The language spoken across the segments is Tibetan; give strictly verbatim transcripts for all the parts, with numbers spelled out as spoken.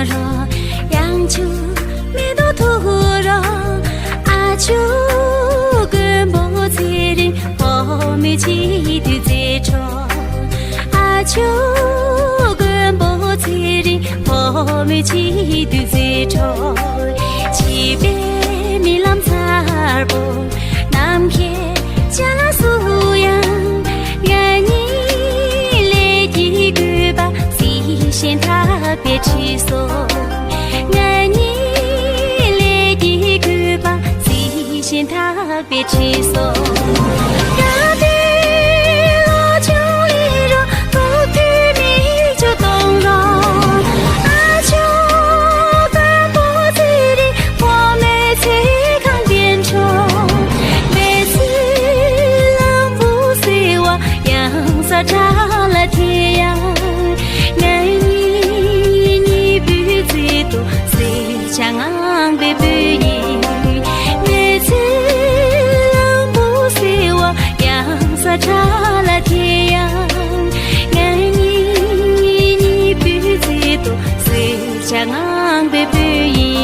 རོ། ཡང་ཆུ་མེ་ཏོག་ཐུག་རོ། ཨ་ཆུ་མགོན་པོ་ཚེ་རིང་ཕོ་མོའི་ཆེད་དུ་མཛེས་འཕྲོ། ཨ་ཆུ་མགོན་པོ་ཚེ་རིང་ཕོ་མོའི་ཆེད་དུ་མཛེས་འཕྲོ། བྱིས་པའི་རྨི་ལམ་མཚར་པོ། ནམ་མཁའི་ཅ་ལག་སུ་ཡང་། ང་གཉིས་ལས་ཀྱི་དགོས་པ་གཟིགས་ཤིང་ཐག་པས་ཁྲིད་སོ། ང་གཉིས་ལས་ཀྱི་དགོས་པ་གཟིགས་ཤིང་ཐག་པས་ཁྲིད་སོ། ཡ་དེ་ལོ་ཆུང་ལི་རོ། ཐུག་དུས་མིག་ཆུ་གཏོང་རོགས། ཨ་ཆུ་མགོན་པོ་ཚེ་རིང་ཕོ་མོའི་ཚེ་གང་བདེ་འཕྲོ། མེ་ཚེ་ལམ་བུ་བསིལ་བ་ཡང་ས་ཁྲ་ལ་ཐེ་ཡང་། ང་གཉིས་གཉིས་པོའི་ཚེ་དུ་སེར་བྱ་ངང་པའི་བུ་ཡིན། མེ་ཚེ་ལམ་བུ་བསིལ་བ་ཡང་ས་ཁྲ་ལ་ཐེ་ཡང་། ང་གཉིས་གཉིས་པོའི་ཚེ་དུ་སེར་བྱ་ངང་པའི་བུ་ཡིན།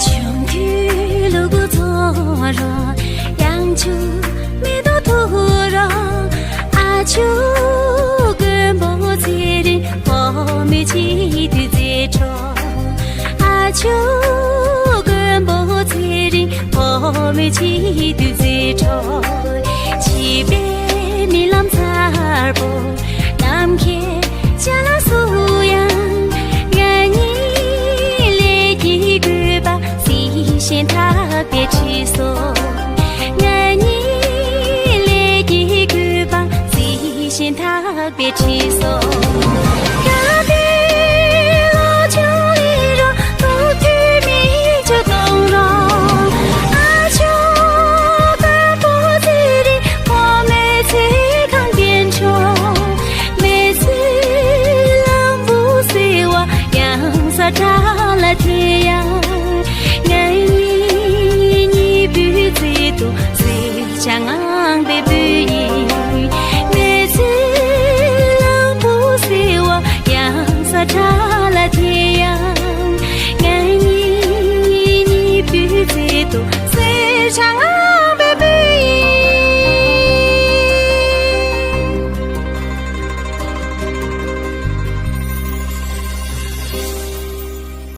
ཆུང་དུས་ལུ་གུ་ཚོ་རོ། ཡང་ཆུ་མེ་ཏོག་ཐུག་རོ། ཨ་ཆུ་མགོན་པོ་ཚེ་རིང་ཕོ་མོའི་ཆེད་དུ་མཛེས་འཕྲོ། ཨ་ཆུ་མགོན་པོ་ཚེ་རིང་ཕོ་མོའི་ཆེད་དུ་མཛེས་འཕྲོ། བྱིས་པའི་རྨི་ལམ་མཚར་པོ། ནམ་མཁའི་ཅ་ལག་སུ་ཡང་། ང་གཉིས་ལས་ཀྱི་དགོས་པ་གཟིགས་ཤིང་ཐག་པས་ཁྲིད་སོ། ང་གཉིས་ལས་ཀྱི་དགོས་པ་གཟིགས་ཤིང་ཐག་པས་ཁྲིད་སོ།